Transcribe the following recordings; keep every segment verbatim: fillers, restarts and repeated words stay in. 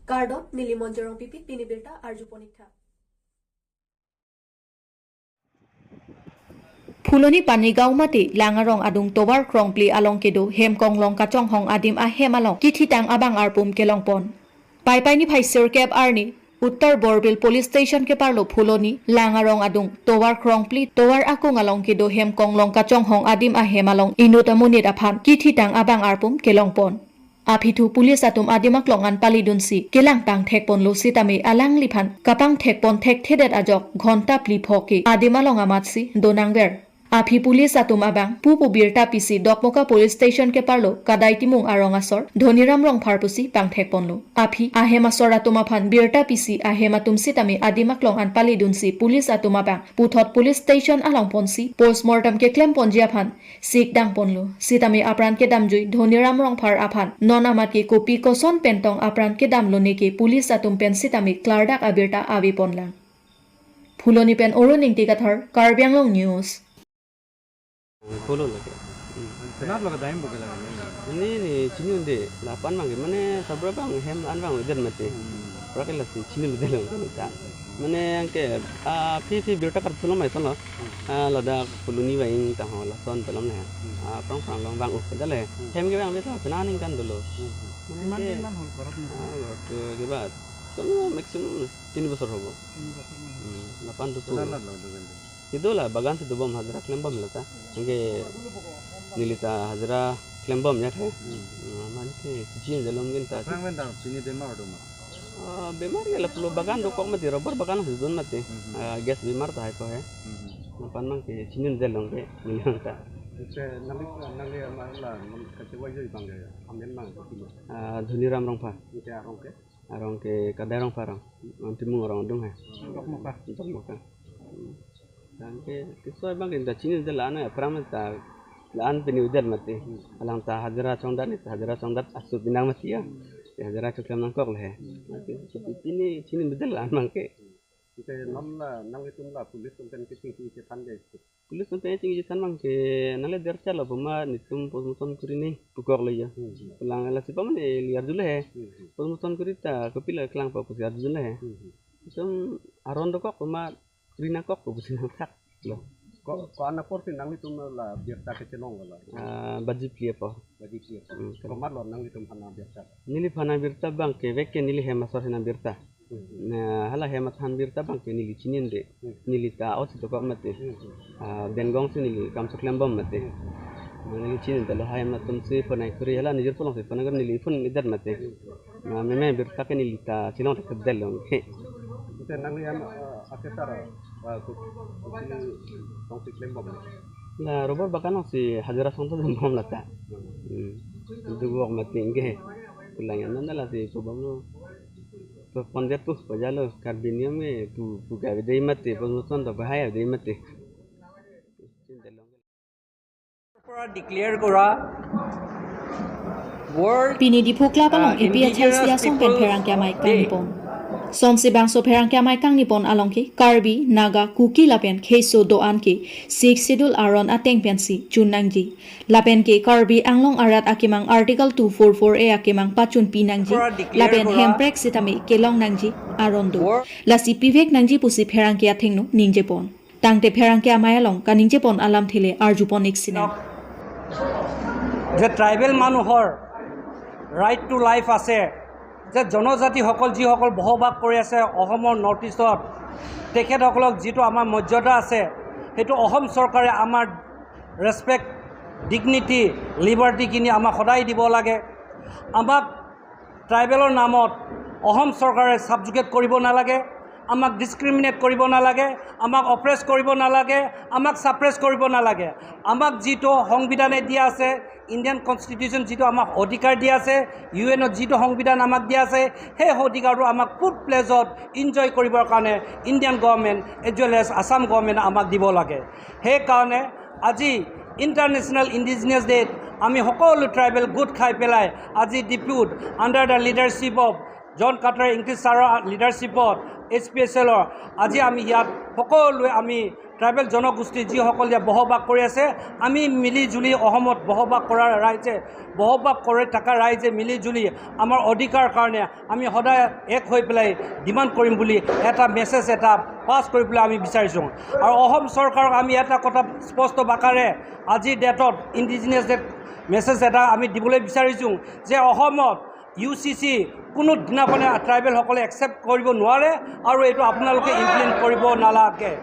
Kardom, neli Monjorong Pipit, pini birta arjupon ik tha. Phuloni Panigaon mate Langarong adung tovar krongphli along kedo hem konglong kachonghong adim ahem along kithitang abang arpum kelongpon. Paipai niphai sirkep arni Uttar Borbil Police Station keparlo Phuloni Langarong adung tovar krongphli tovar akung along kedo hem konglong kachonghong adim ahem along inut amonit aphan kithitang abang arpum kelongpon. Aphi thu police atum adim aklong an palidunsi kelang pangthekponlo sitame alangliphan kapangthekpon thekthedet ajok ghonta phli pho ke adim along amatsi donangver. Aphi police atum abang pupu birta pisi Dokmoka Police Station keparlo Kadai Timung arong asor Dhoniram Rongphar pusi pangthekponlo. Aphi ahem asor atum aphan birta pisi ahem atum sitame adim aklong an palidunsi police atum abang puthot police station along ponsi postmortem keklemponji aphan sikdangponlo. Sitame apran kedamjui Dhoniram Rongphar aphan non amat ke kopi koson pentong apran kedamlo neke police atum pen sitame klardak abirta aveponlang. Phuloni pen Arun Ingti Kathar, Karbi Anglong News. Phuloni ke. Kenap lo ka time bukan lagi. Ini ni chini unde lapan bang ke, mane sabra bang hem an bang ujar mati. Pura ke lasi chini unde lo kan ta. Mane yang ke, ah, phi phi birta kar sulo mai sono. Ah, ladak Phuloni bang ta ho lason pelom ne. Ah, prong prong long bang uh kedale. Hem ke bang beta penaning kan dulu. Mane Iman ke, din man hol korok ni. Ah, ke, ke bat. Kalau maximum তিন বছৰ হ'ব। তিন বছৰ মান। উম, lapan tujuh. Kenap lo dengan dia. Itu lah bagan si dobom hajira klembom lata. Anke neli ta hajira klembom ya the. Hmm. Ah, mane ke chichi jalom gin ta. Prang men dang pini bemar do ma. Ah, bemar ke lapulo bagan dokok mati, rubber bagan si don mati. Hmm. Ah, gas bemar ta hai ko hai. Hmm. Lapan mang ke chini jalom ke neli ta. Ite nali nali amar la nam kache wai joi bang ya. Amen mang ke. Ah, Dhoniram Rongphar. Ite arong ke. Arong ke Kadai Rongphar arong. Timung arong adung hai. Dokmoka. Dokmoka. Hmm. Tangke kisoi bang ke ta chini de la-an apram ta la-an pini ujar mati. Hmm. Alang ta hajira chongdat ni, hajira chongdat asu pinang mati ya. Hmm. Ya hajira choklem nangkok le. Hmm. Mati, so pini chini de la-an bang ke. Ite non la nanglitum la police atum pen kechingki chethan ke. Police atum pen chingki chethan bang ke nale dercha lo puma nitum postmortem kuri ni pukok le ya. Hmm. Pulang lasi pama ni liar dulu he. Hmm. Postmortem kuri ta kopi la klang pa pusi arju dulu he. Hmm. Itum aron dokok puma kuri nangkok pa pusi nangthak lo. Ko, ko-an apor si nanglitum la birta kechelong la. Ah, baji phli apor. Baji phli apor. Hmm. Komat lo nanglitum aphan birta. Neli aphan birta bang ke vek ke neli hem asor aphan birta. Hmm. Na hala hem aphan birta bang ke neli chini unde. Hmm. Neli ta ot si dokok mati. Hmm. Ah, Dengong si neli kam choklembom mati. Hmm. Na neli chini unde lo hem atum si phonai kuri hala nijor pulang si phonai kuri neli phone idat mati. Hmm. Na meme birta ke neli ta chelong thekthedetlo. He. Ite nangli hem, ah, akesar, ah, ku, ku, kong si klembom. La rubber bagan si hajira song ta bom lata. Hmm. Dugok mati ke. Pulang ya nanda lasi pu bomlo. Pu ponjet pu pajalo Karbi niyom ke pu, pu ka bidai mati, pu muton to bahaya bidai mati. পৰা ডিক্লেয়াৰ কৰা world Pini Diphu Club along A P H L C indigenous asong pen people pherangke amei day kangnipon. Somsi bangso pherangke amei kangnipon along ke Karbi, Naga, Kuki lapen Kheso do-an ke Sixth Schedule aron ateng pensi chun nangji. Lapen ke Karbi Anglong arat akemang Article two four four A akemang pachunpi nangji. Lapen hemprek sitame kelong nangji aron do. Lasi pivek nangji pusi pherangke athengno ningjepon. Tangte pherangke amei along kaningjepon alamthe le arjupon ik sinang. যে ট্ৰাইবেল মানুহৰ right to life আছে, যে জনজাতিসকল যিসকল বসবাস কৰি আছে অসমৰ নৰ্থ ইষ্টত, তেখেতসকলক যিটো আমাৰ মৰ্যাদা আছে, সেইটো অসম চৰকাৰে আমাৰ ৰেচপেক্ট, ডিগনিটি, লিবাৰ্টিখিনি আমাক সদায় দিব লাগে। আমাক ট্ৰাইবেলৰ নামত অসম চৰকাৰে ছাবজুগেট কৰিব নালাগে, আমাক ডিছক্ৰিমিনেট কৰিব নালাগে, আমাক অপ্ৰেছ কৰিব নালাগে, আমাক ছাপ্ৰেছ কৰিব নালাগে। আমাক যিটো সংবিধানে দিয়া আছে, ইণ্ডিয়ান কনষ্টিটিউশ্যন যিটো আমাক অধিকাৰ দিয়া আছে, ইউ এনত যিটো সংবিধান আমাক দিয়া আছে, সেই অধিকাৰটো আমাক ফুল প্লেজত ইনজয় কৰিবৰ কাৰণে Indian government age well age Assam গভৰ্ণমেণ্টে আমাক দিব লাগে। সেইকাৰণে আজি ইণ্টাৰনেশ্যনেল ইণ্ডিজিনাছ ডেত আমি সকলো ট্ৰাইবেল গোট খাই পেলাই আজি ডিপুত under the leadership of জন কাটাৰ ইংতিছ ছাৰৰ লিডাৰশ্বিপত এইচ পি এইচ এলৰ আজি আমি ইয়াত সকলোৱে আমি ট্ৰাইবেল জনগোষ্ঠী যিসকল ইয়াত বসবাস কৰি আছে, আমি মিলি জুলি অসমত বসবাস কৰা ৰাইজে, বসবাস কৰি থকা ৰাইজে মিলি জুলি আমাৰ অধিকাৰ কাৰণে আমি সদায় এক হৈ পেলাই ডিমাণ্ড কৰিম বুলি এটা মেছেজ এটা পাছ কৰিবলৈ আমি বিচাৰিছোঁ। আৰু অসম চৰকাৰক আমি এটা কথা স্পষ্ট বাকাৰে আজিৰ ডেটত, ইণ্ডিজিনাছ ডেত মেছেজ এটা আমি দিবলৈ বিচাৰিছোঁ যে অসমত ইউ চি চি কোনো দিনা মানে ট্ৰাইবেলসকলে একচেপ্ট কৰিব নোৱাৰে আৰু এইটো আপোনালোকে ইমপ্লিমেণ্ট কৰিব নালাগে।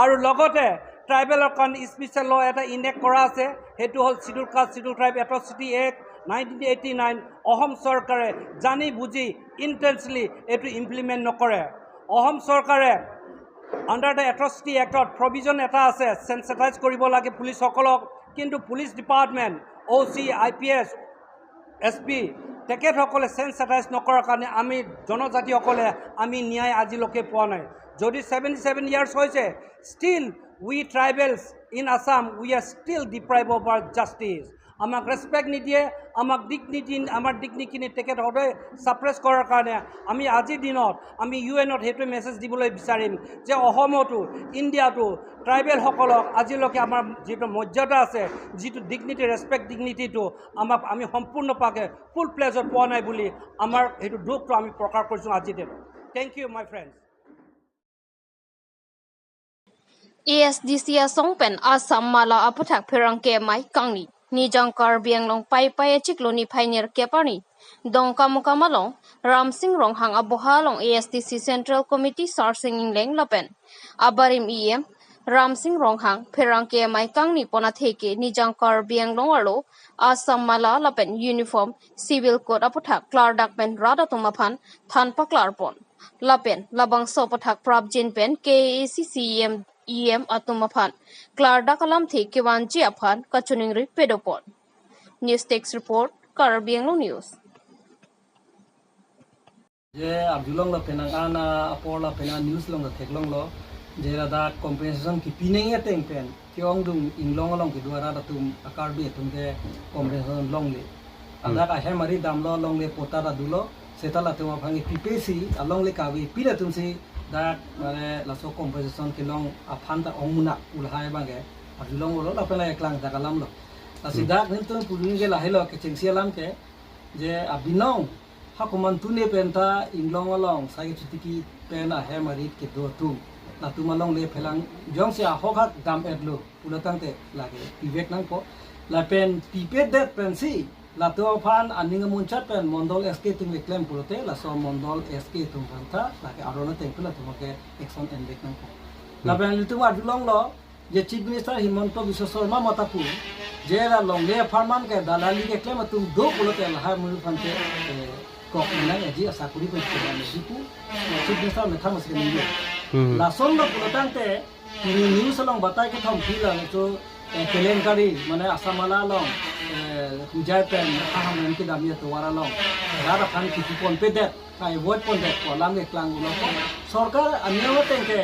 আৰু লগতে ট্ৰাইবেলৰ কাৰণে স্পেচিয়েল ল' এটা ইনেক্ট কৰা আছে, সেইটো হ'ল শ্বিডিউল কাষ্ট শ্বিডিউল ট্ৰাইব এট্ৰচিটি এক্ট নাইনটিন এইটি নাইন। অসম চৰকাৰে জানি বুজি ইণ্টেনচলি এইটো ইমপ্লিমেণ্ট নকৰে। অসম চৰকাৰে আণ্ডাৰ দ্য এট্ৰচিটি এক্টত প্ৰভিজন এটা আছে, চেনচিটাইজ কৰিব লাগে পুলিচসকলক, কিন্তু police department, O' C, I P S, S P, তেখেতসকলে চেনচিটাইজ নকৰাৰ কাৰণে আমি জনজাতিসকলে আমি ন্যায় আজিলৈকে পোৱা নাই। যদি ছেভেণ্টি ছেভেন ইয়াৰ্ছ হৈছে, still we tribals in Assam, we are still deprived of our justice. আমাক ৰেচপেক্ট নিদিয়ে, আমাক ডিগনিটি, আমাৰ ডিগনিটিখিনি তেখেতসকলে ছাপ্ৰেছ কৰাৰ কাৰণে আমি আজিৰ দিনত আমি ইউ এনত সেইটো মেছেজ দিবলৈ বিচাৰিম যে অসমতো, ইণ্ডিয়াতো ট্ৰাইবেলসকলক আজিলৈকে আমাৰ যিটো মৰ্যাদা আছে, যিটো ডিগনিটি, ৰেচপেক্ট ডিগনিটিটো আমাক আমি সম্পূৰ্ণ পাকে ফুল প্লেজত পোৱা নাই বুলি আমাৰ সেইটো দুখটো আমি প্ৰকাশ কৰিছোঁ আজিৰ দিনত। Thank you, my friends. A S D C asong pen Assam Mala aputhak pherangke amei kangni. Nijang Karbi Anglong Paipai achiklo niphai nerkep arni Dongkamukam along Ramsing Ronghang aboha along A S D C Central Committee Sarsing Engleng lapen abarim E M Ramsing Ronghang pherangke amei kangni pon atheke Nijang Karbi Anglong arlo Assam Mala lapen uniform civil code aputhak klardak pen rat atum aphan than paklar pon. Lapen labangso aputhak prapjin pen K A A C C E M, E M atum aphan klardak alamthe kevanji aphan kachiningri pado pon. News Desk Report, Karbi Anglong News. Je arjulonglo penang ana apor la penang news along theklonglo je ladak compensation kipi nangji ateng pen ke-ongdung Inglong along kedo arat atum a-Karbi atum ke compensation longle. Hmm. Ladak ahem ari damlo longle, pota ta dolo, seta latum aphan ke pipesi alongle kave pil atumsi dak mane laso compensation kelong aphan ta ong munak pu lahai abang ke arjulonglo lapen la eklang dak alamlo. Lasi Hmm. dak nelitum pudun ke lahelo kechengsi alam ke je abinong ha komantu ne penta Inglong along sai chotiki pen ahem arit kedo atum, latum alongle phelang jongsi ahok hak dam-etlo pulo tangte lake pivek nangpo. Lapen pipedet pensi latum aphan aning amunchat pen Mondol S K atum keklem pulote laso Mondol S K atum aphan ta lake aron ateng pen latum ke action envek nangpo. Hmm. Lapen nelitum arjulonglo je Chief Minister Himanta Biswa Sarma mata pu je la longle apharman ke dalali keklem atum do pulote lahai mulu aphan ke, eh, kok menang aji asakuri pen keklem aji pu Chief Minister metham asik ningje. Hmm. Lason lo pulo tangte pini news along batai kethom phi laso, eh, kelenkari mane Assam Mala along, eh, hujai pen aham pen kedamji atovar along rat aphan kipi ponpedet, ka-avoid pondet pu alam keklang ulo. Sorkar aniyam ateng ke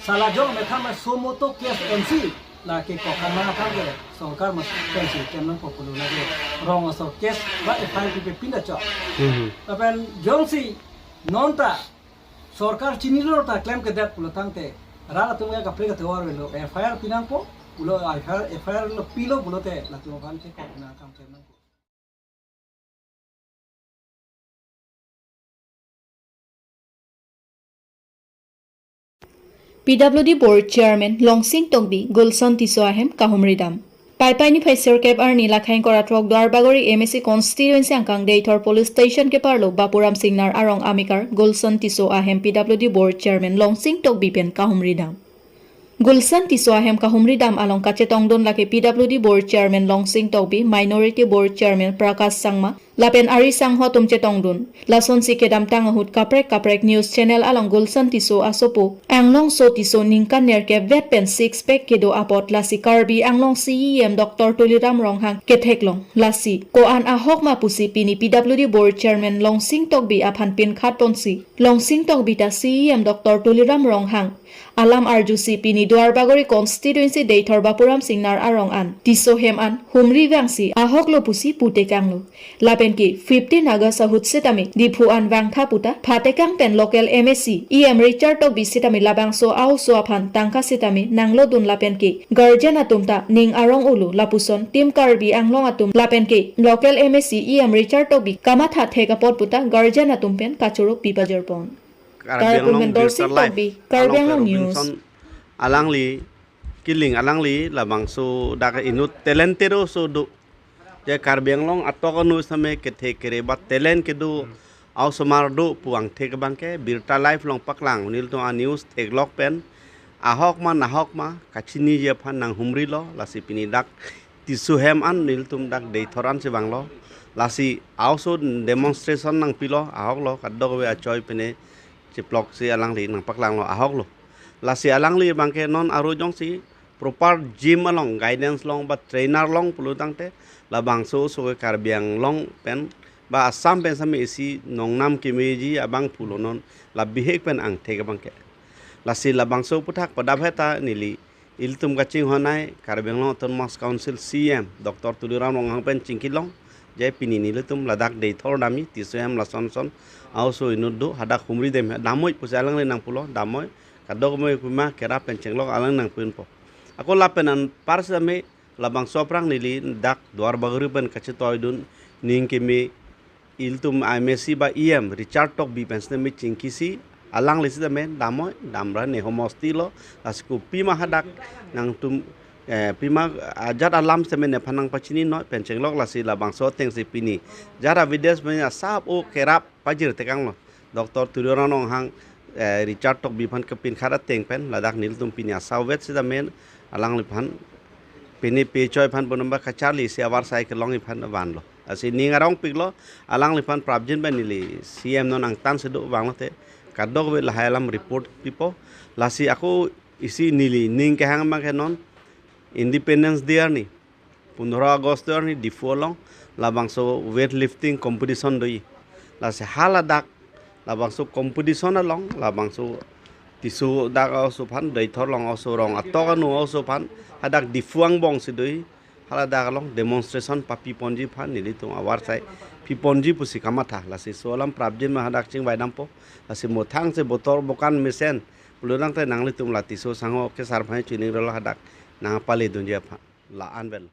salajong metham suo motu case ensi lake kokang ma athang ke sorkar mas pensi kem nangpo pulo lake rong aso case ba F I R pipe pin ta chok. Hmm. Lapen jongsi non ta sorkar chinilo ta klemkedet pulo tangte rat atum ya kaprek atovar avelo F I R pi nangpo pulo, F I R, F I R lo pilo pulote latum aphan ke kok nang kam klem nangpo. P W D Board Chairman Longsing Tokbi, Gulson Tisso ahem kahumri dam. Paipai niphai sirkep arni lakhai ingkoi ra throk Duarbagori M A C constituency angkang Deithor Police Station keparlo Bapuram Singnar arong amekar Gulson Tisso ahem P W D Board Chairman Longsing Tokbi pen kahumri dam. Gulson Tisso ahem kahumri dam along kachetongdun lake P W D Board Chairman Longsing Tokbi, Minority Board Chairman Prakash Sangma, lapen ari sangho atum chetongdun. Lasonsi kedamtang ahut kaprek kaprek news channel along Gulson Tisso asopo Anglongso Tisso ningkan nerkep vet pen six pack kedo apot lasi Karbi Anglong C E M Doctor Tuliram Ronghang ketheklong. Lasi ko-an ahok ma pusi pini P W D Board Chairman Longsing Tokbi aphan pinkhat ponsi Longsing Tokbi ta C E M Doctor Tuliram Ronghang Alam arjusi pini Duarbagori constituency Deithor Bapuram Singnar arong an Tisso hem an humri vangsi ahok lo pusi putekanglo. Lapen ke fifteen August ahut sitame Diphu an vangtha puta phatekang pen local M A C E M Richard Tokbi sitame labangso a-oso aphan tangka sitame nanglodun lapen ke guardian atum ta ning arong-olo lapuson Team Karbi Anglong atum lapen ke local M A C E M Richard Tokbi kamatha thek apot puta guardian atum pen kachoro pipajorpon. Karbi Anglong Karpum pen Dorsi Birta Live, Tokbi, Karbi Anglong Along News. Robinson, alangli, Killing alangli labangso dak inut talented oso do. Je Karbi Anglong atok anu same kethe kere ba talent kedo, a-osomar do pu angthek abangke Birta Live along paklang, nelitum a-news theklok pen ahok ma nahok ma kachiniji aphan nanghumrilo, lasi pini dak Tisso hem an nelitum dak Deithor ansi vanglo. Lasi a-oso demonstration nangpilo, ahok lo, kadokave achoi pine chiploksi alangli nangpaklanglo, ahok lo. Lasi alangli abangke non aro jongsi proper gym along guidance long ba trainer long pulo tangte labangso oso ke Karbi Anglong pen ba Assam pen same isi nongnam kemeji abang pulo non la bihek pen angthek abangke. Lasi labangso aputhak padap heta neli ilitum kachinghon ai Karbi Anglong Autonomous Council C E M Doctor Tuliram Ronghang pen chingkilong, je pini nelitum ladak Deithor damji, Tisso hem lason son a-oso inut do, hadak humri dem, damoi pusi alangli nangpulo, damoi, kadokave pima kerap pen chenglok alang nangpinpo. Ako lapen anpar sitame labangso aphrang neli dak Duarbagori pen kachetoidun ning keme ilitum M A C ba E M Richard Tokbi pen sitame chingkisi, alangli sitame damoi, damra ne homosti lo, lasi kopima hadak nangtum, eh, pima ajat alam sitame nephan nangpachini noi pen chenglok, lasi labangso atengsi pini jara videos pen asap o kerap pajirtekanglo. Doctor Tuliram Ronghang, eh, Richard Tokbi aphan kepinkhat ateng pen ladak nelitum pini asap vet sitame alangliphan pini pechoi aphan bonumba kacharli si avarsai kelongji aphan vanlo. Lasi ning arongpiklo, alangliphan prapjin pen neli C E M non angtan si do vanglote kadokave lahai alam report pipo. Lasi ako isi neli ning kehang abangke non Independence Day arni pondro August arni Diphu along labangso weightlifting competition doji. Lasi haladak labangso competition along labangso Tisso dak a-oso aphan, Deithor along a-oso, rong atok anu a-oso aphan hadak Diphu angbong si doji, haladak along demonstration papiponji aphan nelitum avarsai piponji pusi kamatha. Lasi laso alam prapjin ma hadak chingvaidampo. Lasi mothang si botor bokan mesen pulo tangte nanglitum la Tisso sangho kesar aphan chiningrelo, hadak nangpaledunji aphan. La-an vel.